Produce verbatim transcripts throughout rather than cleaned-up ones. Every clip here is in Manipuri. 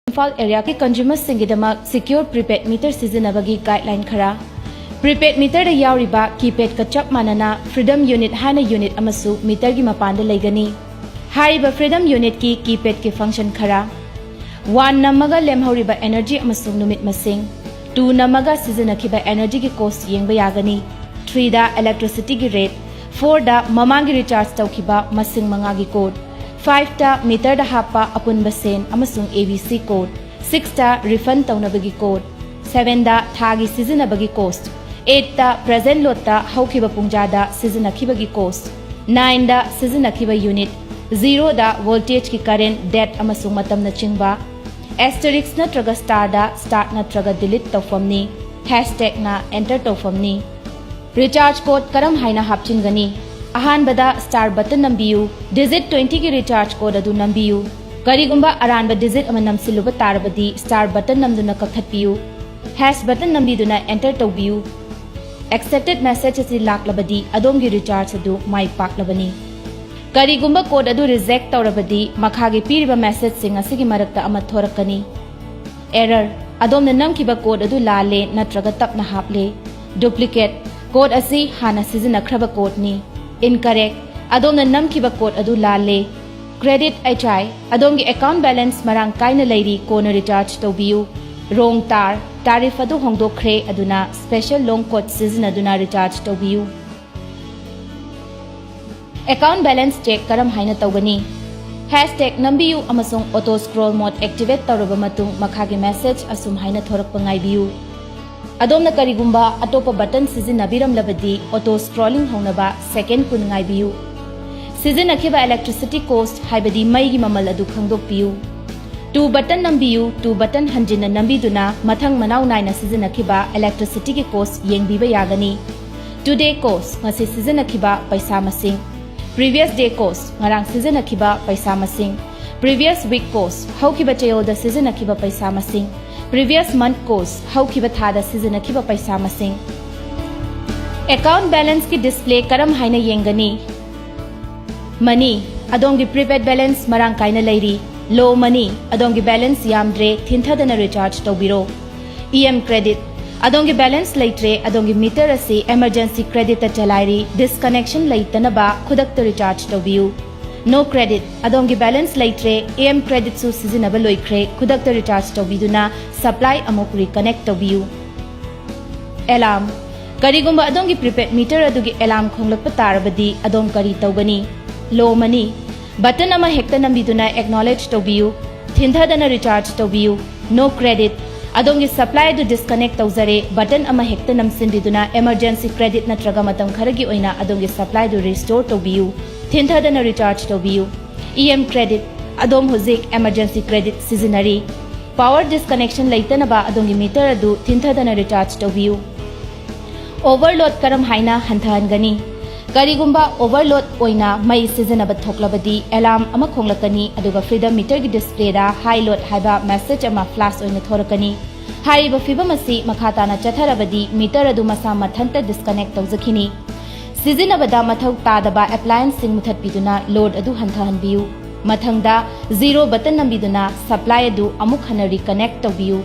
ꯏꯝꯐꯥꯜ ꯑꯦꯔꯤꯌꯥꯒꯤ ꯀꯟꯖꯨꯃꯔꯁꯤꯡꯒꯤꯗꯃꯛ ꯁꯤꯀ꯭ꯌꯣꯔ ꯄ꯭ꯔꯤꯄꯦꯗ ꯃꯤꯇꯔ ꯁꯤꯖꯤꯟꯅꯕꯒꯤ ꯒꯥꯏꯗꯂꯥꯏꯟ ꯈꯔ꯫ ꯄ꯭ꯔꯤꯄꯦꯗ ꯃꯤꯇꯔꯗ ꯌꯥꯎꯔꯤꯕ ꯀꯤꯄꯦꯗꯀ ꯆꯞ ꯃꯥꯟꯅꯅ ꯐ꯭ꯔꯤꯗꯝ ꯌꯨꯅꯤꯠ ꯍꯥꯏꯅ ꯌꯨꯅꯤꯠ ꯑꯃꯁꯨ ꯃꯤꯇꯔꯒꯤ ꯃꯄꯥꯟꯗ ꯂꯩꯒꯅꯤ꯫ ꯍꯥꯏꯔꯤꯕ ꯐ꯭ꯔꯤꯗꯝ ꯌꯨꯅꯤꯠꯀꯤ ꯀꯤꯄꯦꯗꯀꯤ ꯐꯪꯁꯟ ꯈꯔ: ꯋꯥꯟ ꯅꯝꯃꯒ ꯂꯦꯝꯍꯧꯔꯤꯕ ꯑꯦꯅꯔꯖꯤ ꯑꯃꯁꯨꯡ ꯅꯨꯃꯤꯠ ꯃꯁꯤꯡ, ꯇꯨ ꯅꯝꯃꯒ ꯁꯤꯖꯤꯟꯅꯈꯤꯕ ꯑꯦꯅꯔꯖꯤꯒꯤ ꯀꯣꯁ ꯌꯦꯡꯕ ꯌꯥꯒꯅꯤ, ꯊ꯭ꯔꯤꯗ ꯏꯂꯦꯛꯇ꯭ꯔꯤꯁꯤꯇꯤꯒꯤ ꯔꯦꯠ, ꯐꯣꯔꯗ ꯃꯃꯥꯡꯒꯤ ꯔꯤꯆꯥꯔꯖ ꯇꯧꯈꯤꯕ ꯃꯁꯤꯡ ꯃꯉꯥꯒꯤ ꯀꯣꯗ, ꯐꯥꯏꯚꯇ ꯃꯤꯇꯔꯗ ꯍꯥꯞꯄ ꯑꯄꯨꯟꯕ ꯁꯦꯟ ꯑꯃꯁꯨꯡ ꯑꯦ ꯕꯤ ꯁꯤ ꯀꯣꯗ, ꯁꯤꯛꯁꯇ ꯔꯤꯐꯟ ꯇꯧꯅꯕꯒꯤ ꯀꯣꯗ, ꯁꯚꯦꯟꯗ ꯊꯥꯒꯤ ꯁꯤꯖꯤꯟꯅꯕꯒꯤ ꯀꯣꯁ, ꯑꯩꯠꯇ ꯄ꯭ꯔꯦꯖꯦꯟ ꯂꯣꯗꯇ ꯍꯧꯈꯤꯕ ꯄꯨꯡꯖꯥꯗ ꯁꯤꯖꯤꯟꯅꯈꯤꯕꯒꯤ ꯀꯣꯁ, ꯅꯥꯏꯟꯗ ꯁꯤꯖꯤꯟꯅꯈꯤꯕ ꯌꯨꯅꯤꯠ, ꯖꯤꯔꯣꯗ ꯚꯣꯜꯇꯦꯖꯀꯤ ꯀꯔꯦꯟ, ꯗꯦꯠ ꯑꯃꯁꯨꯡ ꯃꯇꯝꯅꯆꯤꯡꯕ, ꯑꯦꯁꯇꯔꯤꯛꯁ ꯅꯠꯇ꯭ꯔꯒ ꯁ꯭ꯇꯥꯔꯗ ꯁ꯭ꯇꯥꯔꯠ ꯅꯠꯇ꯭ꯔꯒ ꯗꯤꯂꯤꯠ ꯇꯧꯐꯝꯅꯤ, ꯍꯦꯁꯇꯦꯒꯅ ꯑꯦꯟꯇꯔ ꯇꯧꯐꯝꯅꯤ꯫ ꯔꯤꯆꯥꯔꯖ ꯀꯣꯗ ꯀꯔꯝ ꯍꯥꯏꯅ ꯍꯥꯞꯆꯤꯟꯒꯅꯤ? ꯑꯍꯥꯟꯕꯗ ꯁ꯭ꯇꯥꯔ ꯕꯇꯟ ꯅꯝꯕꯤꯌꯨ꯫ ꯗꯤꯖꯤꯠ ꯇ꯭ꯋꯦꯟꯇꯤꯒꯤ ꯔꯤꯆꯥꯔꯖ ꯀꯣꯗ ꯑꯗꯨ ꯅꯝꯕꯤꯌꯨ꯫ ꯀꯔꯤꯒꯨꯝꯕ ꯑꯔꯥꯟꯕ ꯗꯤꯖꯤꯠ ꯑꯃ ꯅꯝꯁꯤꯜꯂꯨꯕ ꯇꯥꯔꯕꯗꯤ, ꯁ꯭ꯇꯥꯔ ꯕꯇꯟ ꯅꯝꯗꯨꯅ ꯀꯛꯊꯠꯄꯤꯌꯨ꯫ ꯍꯦꯁ ꯕꯇꯟ ꯅꯝꯕꯤꯗꯨꯅ ꯑꯦꯟꯇꯔ ꯇꯧꯕꯤꯌꯨ꯫ ꯑꯦꯛꯁꯦꯞꯇꯦꯗ ꯃꯦꯁꯦꯖ ꯑꯁꯤ ꯂꯥꯛꯂꯕꯗꯤ, ꯑꯗꯣꯝꯒꯤ ꯔꯤꯆꯥꯔꯖ ꯑꯗꯨ ꯃꯥꯏ ꯄꯥꯛꯂꯕꯅꯤ꯫ ꯀꯔꯤꯒꯨꯝꯕ ꯀꯣꯗ ꯑꯗꯨ ꯔꯤꯖꯦꯛ ꯇꯧꯔꯕꯗꯤ, ꯃꯈꯥꯒꯤ ꯄꯤꯔꯤꯕ ꯃꯦꯁꯦꯖꯁꯤꯡ ꯑꯁꯤꯒꯤ ꯃꯔꯛꯇ ꯑꯃ ꯊꯣꯔꯛꯀꯅꯤ: ꯑꯦꯔꯔ: ꯑꯗꯣꯝꯅ ꯅꯝꯈꯤꯕ ꯀꯣꯗ ꯑꯗꯨ ꯂꯥꯜꯂꯦ ꯅꯠꯇ꯭ꯔꯒ ꯇꯞꯅ ꯍꯥꯞꯂꯦ꯫ ꯗꯨꯄ꯭ꯂꯤꯀꯦꯠ: ꯀꯣꯗ ꯑꯁꯤ ꯍꯥꯟꯅ ꯁꯤꯖꯤꯟꯅꯈ꯭ꯔꯕ ꯀꯣꯗꯅꯤ꯫ ꯏꯟꯀꯔꯦꯛ: ꯑꯗꯣꯝꯅ ꯅꯝꯈꯤꯕ ꯀꯣꯗ ꯑꯗꯨ ꯂꯥꯜꯂꯦ꯫ ꯀ꯭ꯔꯦꯗꯤꯠ ꯑꯩꯆ ꯑꯥꯏ: ꯑꯗꯣꯝꯒꯤ ꯑꯦꯀꯥꯎꯟ ꯕꯦꯂꯦꯟꯁ ꯃꯔꯥꯡ ꯀꯥꯏꯅ ꯂꯩꯔꯤ, ꯀꯣꯟꯅ ꯔꯤꯆꯥꯔꯖ ꯇꯧꯕꯤꯌꯨ꯫ ꯔꯣꯡ ꯇꯥꯔ: ꯇꯥꯔꯤꯐ ꯑꯗꯨ ꯍꯣꯡꯗꯣꯛꯈ꯭ꯔꯦ, ꯑꯗꯨꯅ ꯁ꯭ꯄꯦꯁꯦꯜ ꯂꯣꯡ ꯀꯣꯗ ꯁꯤꯖꯤꯟꯅꯗꯨꯅ ꯔꯤꯆꯥꯔꯖ ꯇꯧꯕꯤꯌꯨ꯫ ꯑꯦꯀꯥꯎꯟ ꯕꯦꯂꯦꯟꯁ ꯆꯦꯛ ꯀꯔꯝ ꯍꯥꯏꯅ ꯇꯧꯒꯅꯤ? ꯍꯦꯁꯇꯦꯒ ꯅꯝꯕꯤꯌꯨ ꯑꯃꯁꯨꯡ ꯑꯣꯇꯣ ꯁ꯭ꯀ꯭ꯔꯣꯜ ꯃꯣꯗ ꯑꯦꯛꯇꯤꯚꯦꯠ ꯇꯧꯔꯕ ꯃꯇꯨꯡ, ꯃꯈꯥꯒꯤ ꯃꯦꯁꯦꯖ ꯑꯁꯨꯝ ꯍꯥꯏꯅ ꯊꯣꯔꯛꯄ ꯉꯥꯏꯕꯤꯌꯨ꯫ ꯑꯗꯣꯝꯅ ꯀꯔꯤꯒꯨꯝꯕ ꯑꯇꯣꯞꯄ ꯕꯇꯟ ꯁꯤꯖꯤꯟꯅꯕꯤꯔꯝꯂꯕꯗꯤ, ꯑꯣꯇꯣ ꯁ꯭ꯀ꯭ꯔꯣꯂꯤꯡ ꯍꯧꯅꯕ ꯁꯦꯀꯦꯟꯗ ꯀꯨꯟ ꯉꯥꯏꯕꯤꯌꯨ꯫ ꯁꯤꯖꯤꯟꯅꯈꯤꯕ ꯏꯂꯦꯛꯇ꯭ꯔꯤꯁꯤꯇꯤ ꯀꯣꯁ, ꯍꯥꯏꯕꯗꯤ ꯃꯩꯒꯤ ꯃꯃꯜ ꯑꯗꯨ ꯈꯪꯗꯣꯛꯄꯤꯌꯨ꯫ ꯇꯨ ꯕꯇꯟ ꯅꯝꯕꯤꯌꯨ꯫ ꯇꯨ ꯕꯇꯟ ꯍꯟꯖꯤꯟꯅ ꯅꯝꯕꯤꯗꯨꯅ ꯃꯊꯪ ꯃꯅꯥꯎ ꯅꯥꯏꯅ ꯁꯤꯖꯤꯟꯅꯈꯤꯕ ꯏꯂꯦꯛꯇ꯭ꯔꯤꯁꯤꯇꯤꯒꯤ ꯀꯣꯁ ꯌꯦꯡꯕꯤꯕ ꯌꯥꯒꯅꯤ꯫ ꯇꯨꯗꯦ ꯀꯣꯁ: ꯉꯁꯤ ꯁꯤꯖꯤꯟꯅꯈꯤꯕ ꯄꯩꯁꯥ ꯃꯁꯤꯡ꯫ ꯄ꯭ꯔꯤꯚꯤꯌꯁ ꯗꯦ ꯀꯣꯁ: ꯉꯔꯥꯡ ꯁꯤꯖꯤꯟꯅꯈꯤꯕ ꯄꯩꯁꯥ ꯃꯁꯤꯡ꯫ ꯄ꯭ꯔꯤꯚꯤꯌꯁ ꯋꯤꯛ ꯀꯣꯁ: ꯍꯧꯈꯤꯕ ꯆꯌꯣꯜꯗ ꯁꯤꯖꯤꯟꯅꯈꯤꯕ ꯄꯩꯁꯥ ꯃꯁꯤꯡ꯫ ꯄ꯭ꯔꯤꯚꯤꯌꯁ ꯃꯟꯊ ꯀꯣꯁ: ꯍꯧꯈꯤꯕ ꯊꯥꯗ ꯁꯤꯖꯤꯟꯅꯈꯤꯕ ꯄꯩꯁꯥ ꯃꯁꯤꯡ꯫ ꯑꯦꯀꯥꯎꯟ ꯕꯦꯂꯦꯟꯁꯀꯤ ꯗꯤꯁꯄ꯭ꯂꯦ ꯀꯔꯝ ꯍꯥꯏꯅ ꯌꯦꯡꯒꯅꯤ? ꯃꯅꯤ: ꯑꯗꯣꯝꯒꯤ ꯄ꯭ꯔꯤꯄꯦꯗ ꯕꯦꯂꯦꯟꯁ ꯃꯔꯥꯡ ꯀꯥꯏꯅ ꯂꯩꯔꯤ꯫ Low money, ꯑꯗꯣꯝꯒꯤ balance ꯌꯥꯝꯗ꯭ꯔꯦ, ꯊꯤꯟꯊꯗꯅ recharge ꯇꯧꯕꯤꯔꯣ꯫ E M credit, ꯑꯗꯣꯝꯒꯤ balance ꯂꯩꯇ꯭ꯔꯦ, ꯑꯗꯣꯝꯒꯤ meter ꯑꯁꯤ emergency creditꯇ ꯆꯂꯥꯏꯔꯤ, disconnection ꯂꯩꯇꯅꯕ ꯈꯨꯗꯛꯇ recharge ꯇꯧꯕꯤꯌꯨ꯫ No credit, ꯑꯗꯣꯝꯒꯤ balance ꯂꯩꯇ꯭ꯔꯦ, E M creditꯁꯨ ꯁꯤꯖꯤꯟꯅꯕ ꯂꯣꯏꯈ꯭ꯔꯦ, ꯈꯨꯗꯛꯇ recharge ꯇꯧꯕꯤꯗꯨꯅ supply ꯑꯃꯨꯛ reconnect ꯇꯧꯕꯤꯌꯨ꯫ Alarm, ꯀꯔꯤꯒꯨꯝꯕ ꯑꯗꯣꯝꯒꯤ prepaid meter ꯑꯗꯨꯒꯤ alarm ꯈꯣꯡꯂꯛꯄ ꯇꯥꯔꯕꯗꯤ ꯑꯗꯣꯝ ꯀꯔꯤ ꯇꯧꯒꯅꯤ? Low money, button ꯑꯃ ꯍꯦꯛꯇ ꯅꯝꯕꯤꯗꯨꯅ acknowledge ꯇꯧꯕꯤꯌꯨ, ꯊꯤꯟꯊꯗꯅ recharge ꯇꯧꯕꯤꯌꯨ꯫ No credit, ꯑꯗꯣꯝꯒꯤ supply ꯑꯗꯨ disconnect ꯇꯧꯖꯔꯦ, button ꯑꯃ ꯍꯦꯛꯇ ꯅꯝꯁꯤꯟꯕꯤꯗꯨꯅ emergency credit ꯅꯠꯇ꯭ꯔꯒ ꯃꯇꯝ ꯈꯔꯒꯤ ꯑꯣꯏꯅ ꯑꯗꯣꯝꯒꯤ supply ꯑꯗꯨ restore ꯇꯧꯕꯤꯌꯨ, ꯊꯤꯟꯊꯗꯅ recharge ꯇꯧꯕꯤꯌꯨ꯫ E M credit, ꯑꯗꯣꯝ ꯍꯧꯖꯤꯛ emergency credit ꯁꯤꯖꯤꯟꯅꯔꯤ꯫ Power disconnection ꯂꯩꯇꯅꯕ ꯑꯗꯣꯝꯒꯤ meter ꯑꯗꯨ ꯊꯤꯟꯊꯗꯅ recharge ꯇꯧꯕꯤꯌꯨ꯫ Overload ꯀꯔꯝ ꯍꯥꯏꯅ ꯍꯟꯊꯍꯟꯒꯅꯤ? ꯀꯔꯤꯒꯨꯝꯕ overload ꯑꯣꯏꯅ ꯃꯩ ꯁꯤꯖꯤꯟꯅꯕ ꯊꯣꯛꯂꯕꯗꯤ alarm ꯑꯃ ꯈꯣꯡꯂꯛꯀꯅꯤ, ꯑꯗꯨꯒ feeder meterꯒꯤ displayꯗ "High load" ꯍꯥꯏꯕ message ꯑꯃ flash ꯑꯣꯏꯅ ꯊꯣꯔꯛꯀꯅꯤ꯫ ꯍꯥꯏꯔꯤꯕ ꯐꯤꯚꯝ ꯑꯁꯤ ꯃꯈꯥ ꯇꯥꯅ ꯆꯠꯊꯔꯕꯗꯤ meter ꯑꯗꯨ ꯃꯁꯥ ꯃꯊꯟꯇ disconnect ꯇꯧꯖꯈꯤꯅꯤ꯫ ꯁꯤꯖꯤꯟꯅꯕꯗ ꯃꯊꯧ ꯇꯥꯗꯕ applianceꯁꯤꯡ ꯃꯨꯊꯠꯄꯤꯗꯨꯅ load ꯑꯗꯨ ꯍꯟꯊꯍꯟꯕꯤꯌꯨ꯫ ꯃꯊꯪꯗ zero button ꯅꯝꯕꯤꯗꯨꯅ supply ꯑꯗꯨ ꯑꯃꯨꯛ ꯍꯟꯅ reconnect ꯇꯧꯕꯤꯌꯨ꯫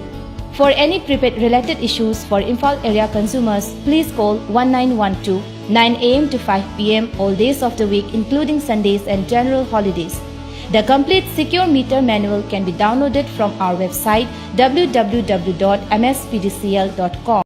For any prepaid related issues for Imphal area consumers, please call one nine one two, nine A M to five P M, all days of the week, including Sundays and general holidays. The complete secure meter manual can be downloaded from our website, W W W dot M S P D C L dot com.